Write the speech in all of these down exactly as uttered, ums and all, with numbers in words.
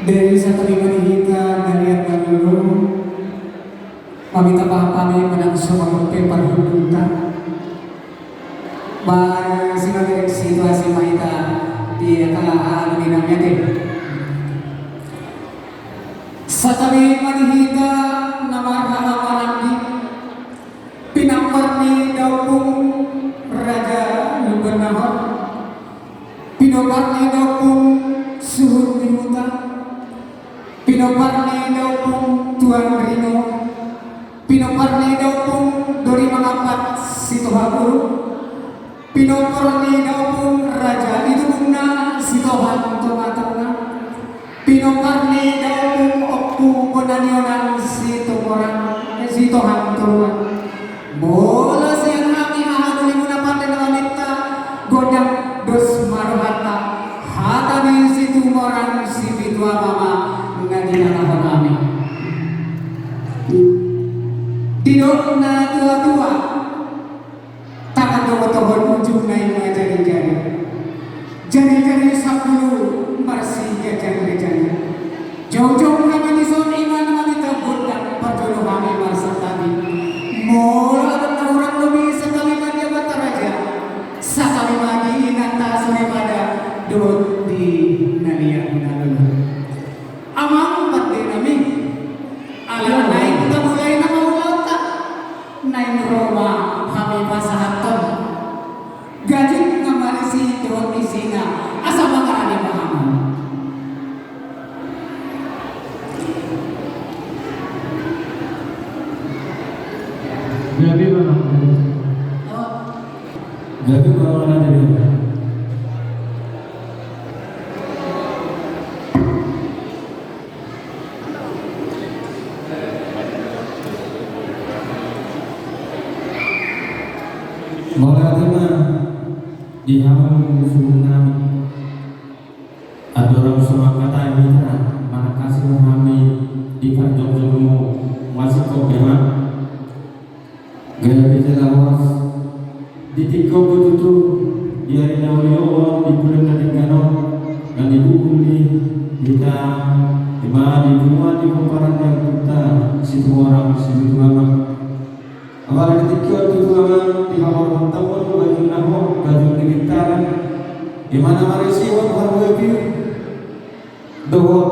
Dari satabi ma di hita na liat na lolo, mamita paham hami manang so mangompe parhundulta. Marsimagerek situasi ma hita di angka hahang ni nami ate. Satabi ma di hita na marhaha maranggi, pinompar ni daompung Raja Lumban Nahor, pinompar ni daompung suhut ni huta, pinompar ni daompung Tuan Rino, pinompar ni daompung Dori Mangampat Sitoha Guru, pinompar ni daompung Raja Itubungna Sitohan Tongatonga, pinompar ni daompung Ompu Bona ni Onan Situmorang, eh, Sitohan Toruan. Molo sian hami haha na uli muna pande na mamita, godang dos ma rohanta, hata ni Situmorang Sipitu Ama ma na dinangkok hami. Didok na tuatua, tangan do botohon, ujungna i ma jarijari. Jarijari sampulu marsijajarjajar. Jongjong hami dison, i ma na mamita, gondang parjolo hami marsantabi. Molo adong na hurang lobi, satabi ma di Amanta Raja, satabi ma di inanta soripada dohot di na liat na lolo. Amang pande nami, ala naeng tamulai nama ulaonta, naeng ro ma hami pasahathon gajut na marisi dohot isina, asa mangarade ma hamu. Jadi mana? Jadi mana dia? Mauliate ma di hamu suhut nami. Andorang so mangkatai hita, manangkasi ma hami di parjongjongmu, masih kau memang. Gaya pe jala horas. Di tingki on pe tutu, di ari na uli on, di bulan na denggan on, na nibuhul ni hita, i ma di punguan ni pomparan ni ompunta Situmorang Sipitu Ama. Apala di tingki on tutu, Amang, di haporseaon on, gajut na ho, gajut ni gintaran, i ma na marisi on harbue pir dohot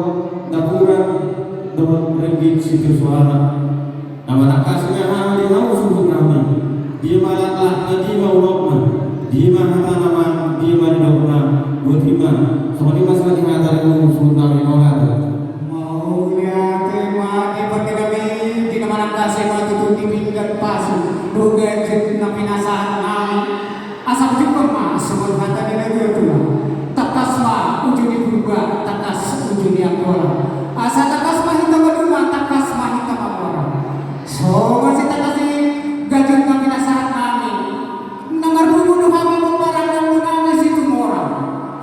napuran dohot ringgit sitio soara. Na manangkasi ma hami di hamu suhut nami. Dia ma laklakna, dia ma unokna, dia ma hatana, Amang, dia ma nidokna, boti ma. Songon i ma sahat hata di hamu suhut nami, mauliate. Mauliate ma di pande nami, di na manangkasi ma tutu di pinggan pasu dohot gajut na pinasahat nami. Asa bujur ma songon hata ni natuatua: Tangkas ma uju ni Purba, tangkas uju ni Anggora. Asa tangkas ma hita maduma, tangkas ma hita mamora. Songon sitangkas i gajut na pinasahat nami, na marpungu do hami pomparan ni ompu nami Situmorang,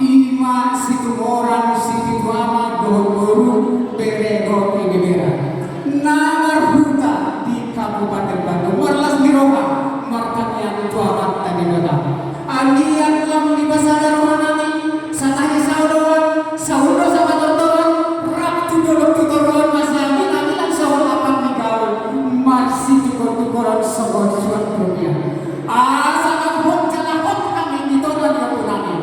i ma Situmorang Sipitu Ama dohot boru, bere dohot ibebere, na marhuta di Kabupaten Bandung, marlas ni roha martangiang tu Amanta Debata. Anggiat lam dipasada roha nami, satahi saoloan, saulon sapatortoran, rap tu dolok tu toruan, masiambil-ambilan sahat ampang ni gaol, marsitungkol-tungkolan songon suan rupiah. Asa lam hot jala hot hami di tonga ni ompu nami,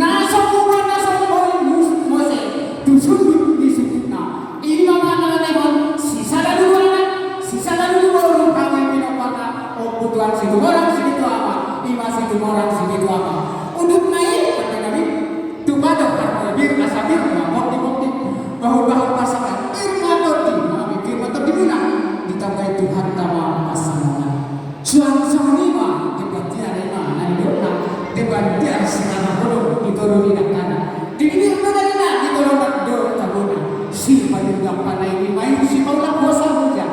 na so muba na so boi muse tu sundut ni sundutna. I ma na nilehon sisada lulu anak, sisada lulu boru, hami pinomparna Ompu Tuan Situmorang Sipitu Ama, i ma Situmorang Sipitu Ama. Udutna i, pande nami, tupa do harbue pir, asa pir ma pongki-pongki, bahul-bahul pasahat, pir ma tondi, hami pir ma tondimuna, ditambai Tuhanta ma pansalongan. Suang songon i ma, demban tiar i ma na nidokna, demban tiar sirara holong di toru ni dangkana. Di bibir do dalina, di toru do tabona. Sipajumpang panai ni main, sipaulak hosa huja.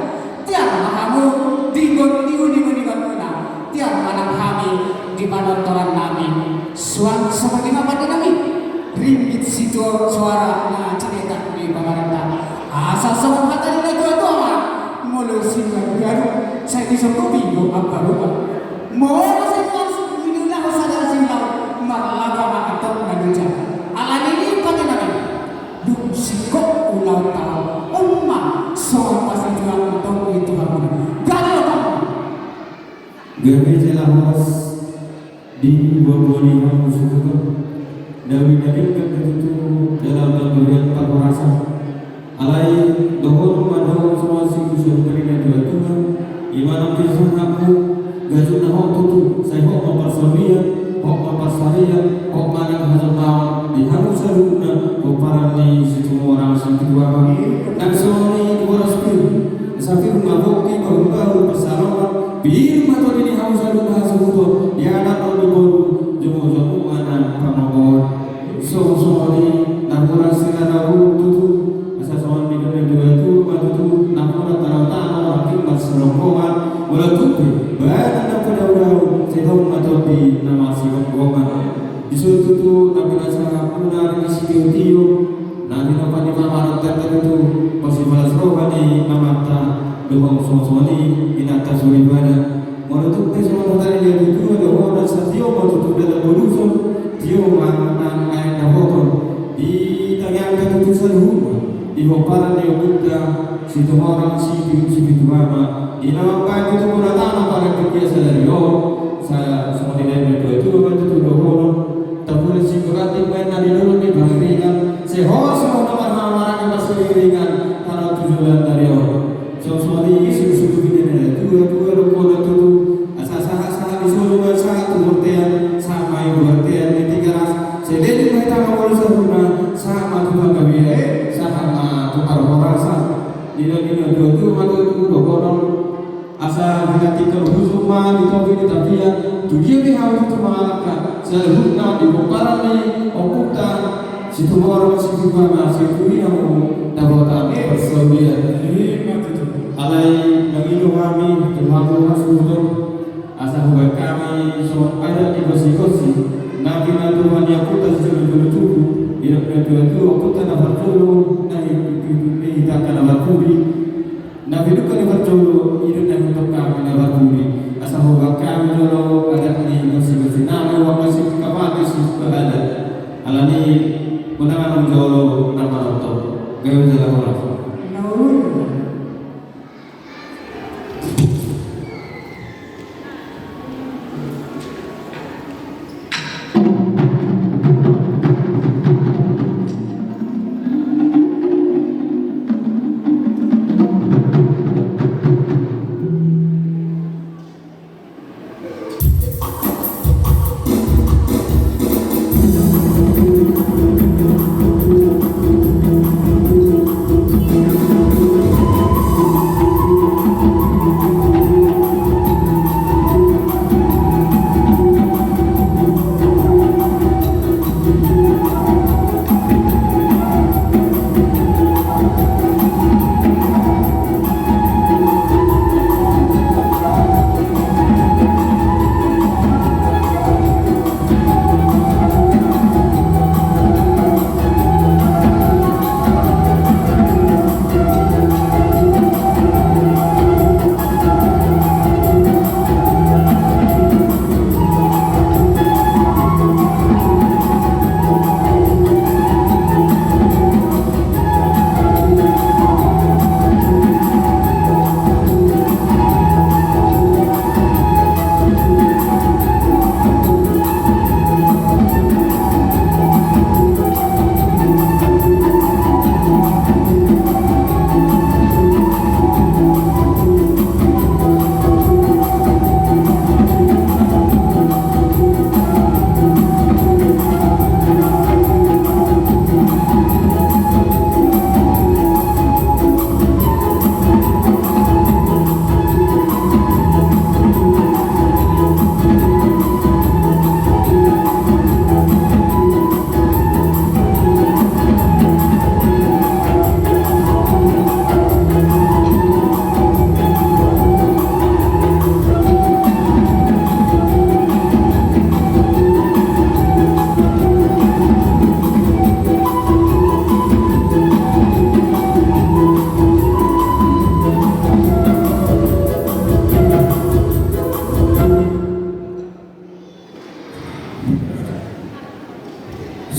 Tiar ma hamu di gon ni uni-uni muna. Tiar ma nang hami di panontonan nami. Suang songon i ma pande nami. Ringgit sitio soara na cinetak ni pamarenta. Asa songon hata ni natuatua ma, molo sinuan garu, sai disongkopi do ampa rupa. Molo sinuan, sinuan sada sinuan, marlaba ma antong na loja. Alani i pande nami, dung singkop Hela horas di buabua ni hamu suhut on. Dawi na denggan na tutu dalam panggabean parhorasan. Alai dohonon ma do songon siusaon ni natuatua, i ma nang pe sahatmu, gajut na hot tutu, sai hot ma parsaulian, hot ma parsarian, hot ma nang hasomaon di hamu saluhutna pomparan ni Situmorang Sipitu Ama. Nang songon i di horas pir, asa pir ma pongki, bahulbahul pansalongan, pir ma tondi ni hamu saluhutna hasuhuton, di anak dohot di boru, jomojom ma nang pangomoan. Songon i, napuran sirara burung tutu, asa songon i do natuatua ma tutu, napuran tanotano, rangging marsirombongan, molo tung pe badan na padaodao, sai dao ma tondi na marsigomgoman. Dison tutu na pinasahatmuna ari ni sitiotio, na pinopa ni pamarenta tutu, pasti palas roha ni amanta dohot songon i inanta soripada. Molo tung pe songon hata ni natuatua, dohonon, asa tio ma tutu dalan boluson, tio ma nang aek dapoton di tangiangta tutu saluhutna di pomparan ni ompunta Situmorang Sipitu, Sipitu Ama, di na mambahen tutu bona tano paling tingki sadari on. Sa songon i nang natuatua ma tutu dohonon, tabulan singkorat di baen na di dolok ni pangiringan, sai horas ma na marhamaranggi marsiriringan tano tu joloan ni ari on. Songon i, suksuk tu pidana natuatua dohonon tutu, asa sahat-sahat ni solu ma sahat tu bontean, sahat ma i bontean ni Tigaras, sai leleng ma hita mangolu saluhutna, sahat ma tu panggabean, sahat ma tu parhorasan. Di na, di natuatua ma tutu dohonon, asa hinatingkol hujur ma di topi ni tapian, tu dia pe hau tutu mangalangka, saluhutna di pomparan ni ompunta Situmorang Sipitu Ama, sai tu dia hamu dapotan parsaulian. Alai mangido hami tu hamu hasuhuton, asa hubaen hami songon adat ni gonsigonsi na pinatupa ni ompunta sijolojolo tubu, di na natuatua, ompunta na parjolo, na hita angka na parpudi. Na pinungka ni parjolo, i do na pinungka ni parpudi. Asa hubaen hami jolo adat ni gonsigonsi nami, hubaen hami singkapati singkap adat. Alani i, unang adong jolo na manonton. Gabe jala horas.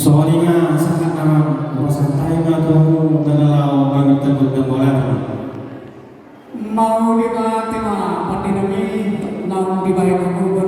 Songon i ma sahat nami, hupasahat hami ma tu hamu na laho mangintangkon na mauliate. Mauliate ma, pande nami, naung dibahen hamu.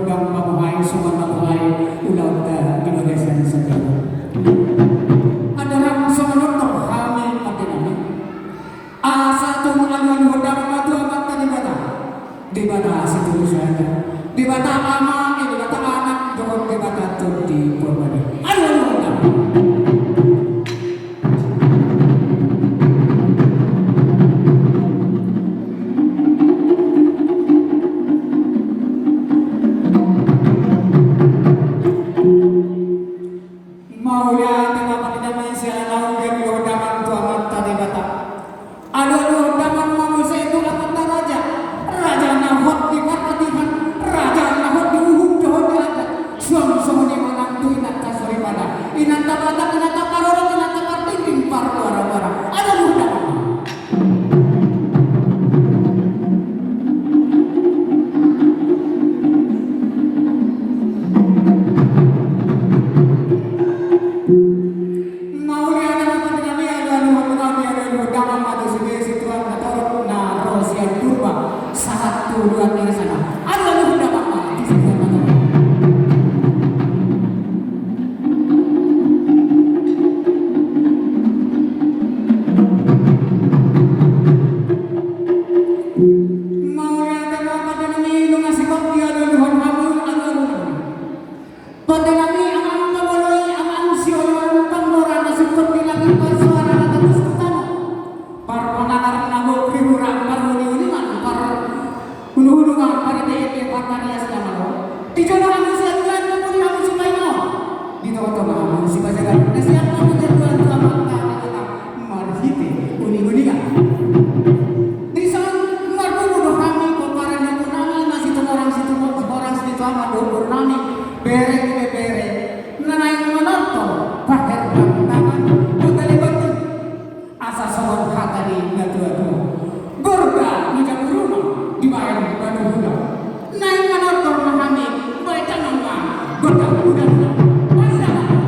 Tondanami, amang pangoloi, amang sioloi, panggora na sungkot di langit, parsoara na tandus tu tano, parpanganar na gok di hura, paruniuningan, parhunungan, pareteete, partarias na malo. Di jolo hamu siaduan, di pudi hamu sipaingot, di tongatonga hamu sipajagar. Na siap hamu siaduan tu amanta Debata marhite uninguningan. Dison marpungu do hami pomparan ni ompunami, na Situmorang Situmorang, Situmorang Situan, ma do umurnami, bere ni bebere, na naeng manortor paher pangundangan, bota lebontong. Asa songon hata ni natuatua: Gorga ni jaburuna dibaen banuhuna. Naeng manortor ma hami, baen tangan ma gondang hulahula. Pangundangan.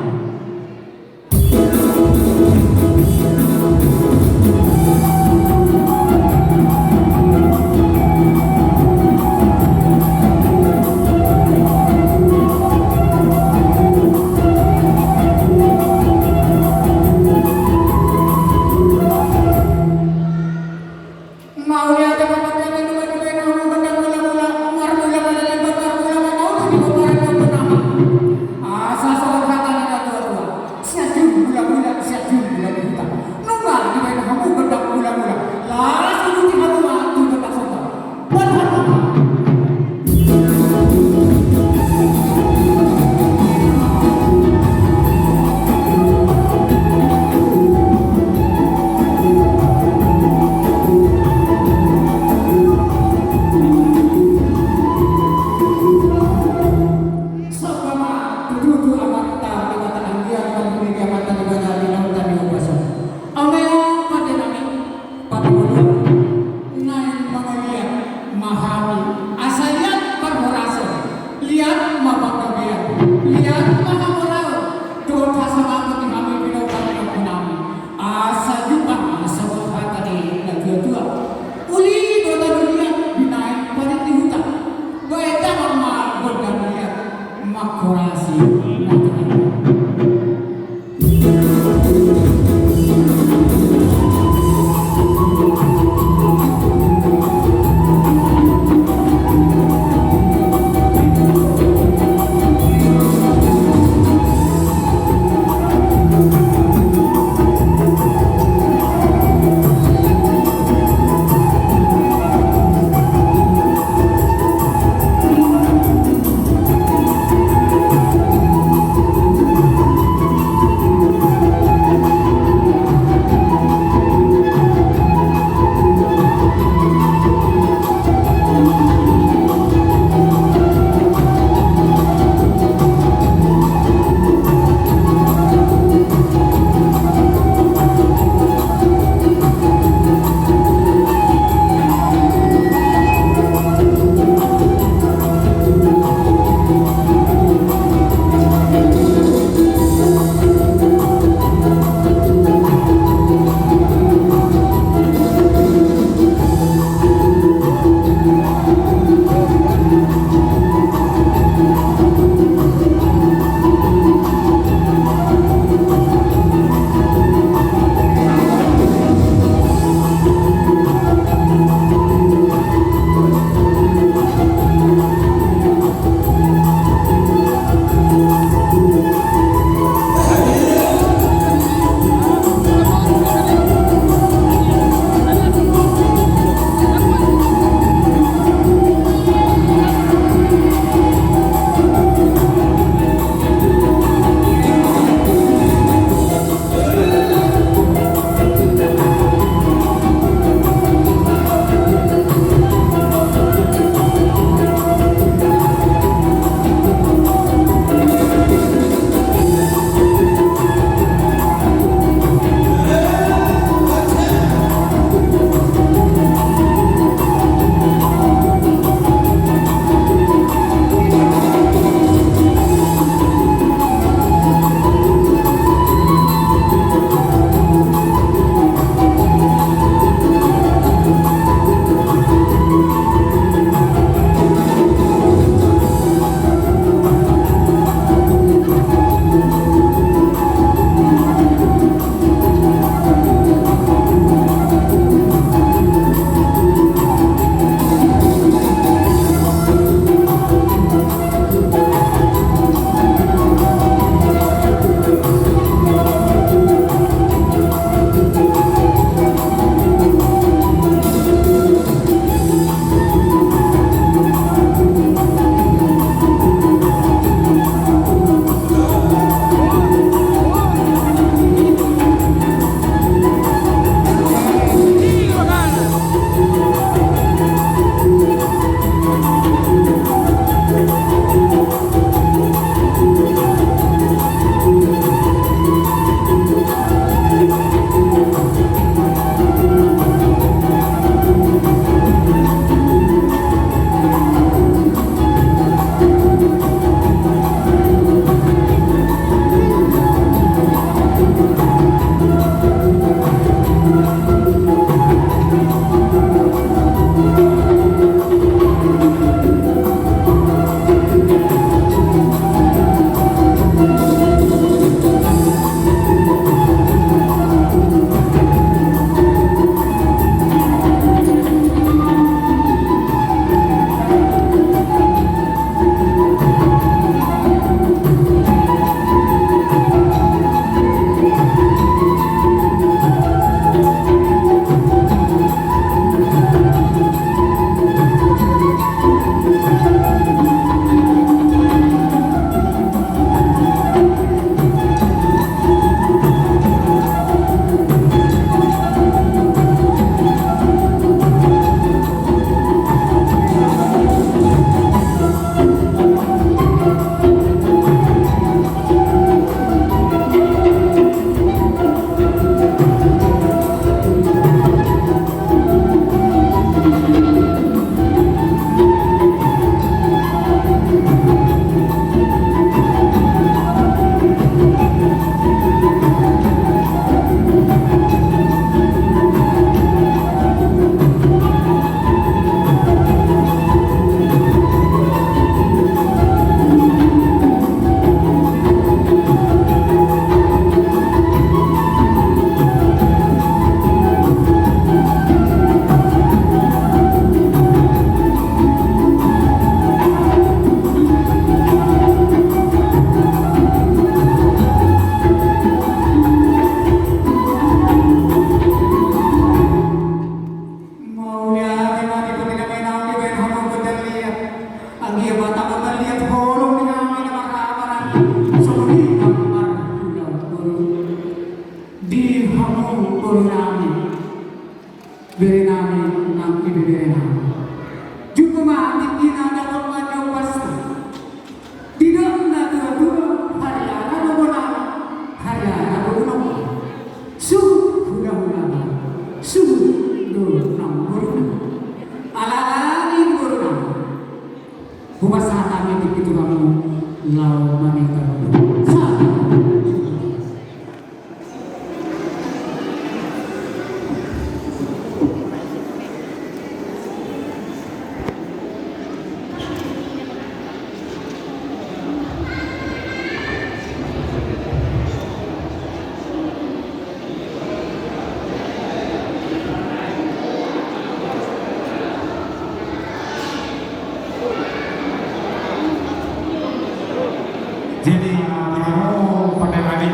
Jadi, di hamu pande nami.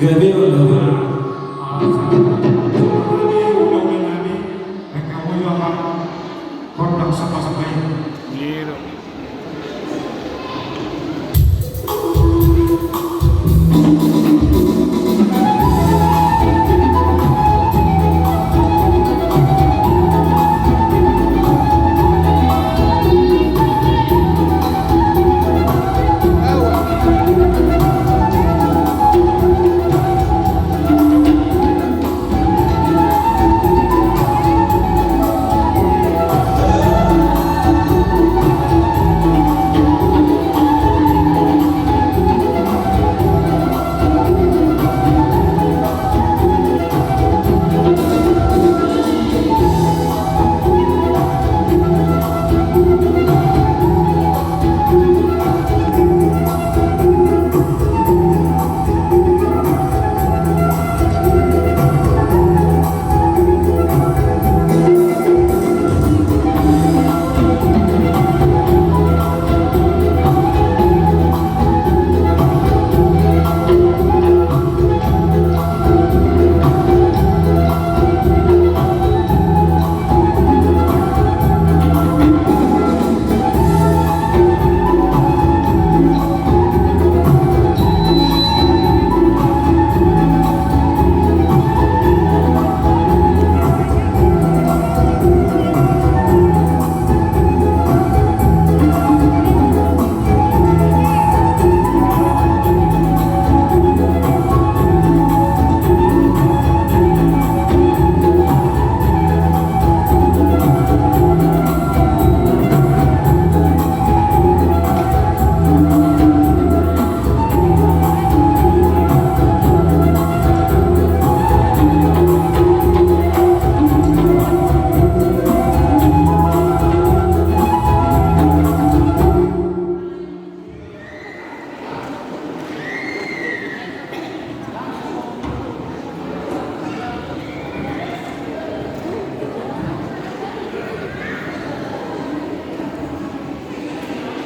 Gabe ma. Asa, asa nami, ula-ula nami, rek hamu jo amang gondang sapa-sapa i. Iya.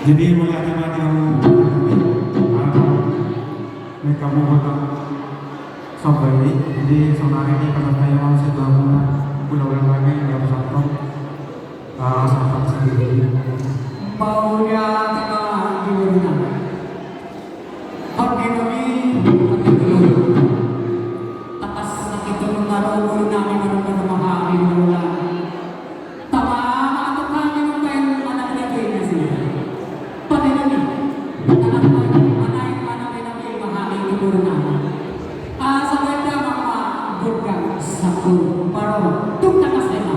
Jadi, mauliate ma di hamu, rek hamu gondang sapa i. Jadi, saonari di pasantabi on, sai tu hamuna ula-ula nami, di hamu santong. Ah, santong sendiri. Mauliate ma di hamu. Hot di nami, hot di nami. Tangkas sakit tu nunga ro boru nami, baru-baru mahari bola. Tama ma tu hami, nunga baen anak ni tuina si. Pande nami, anak ni, anak ni, anak ni nami, mahari ni boru nami. Asa baen damang ma gondang sampulu, baru tung tangkas ma.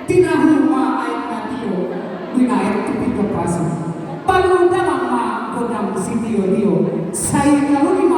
Tinahu ma aek na tio, binaen tu pinggan pasu. Palu damang ma gondang sitio-tio. Sai kalu di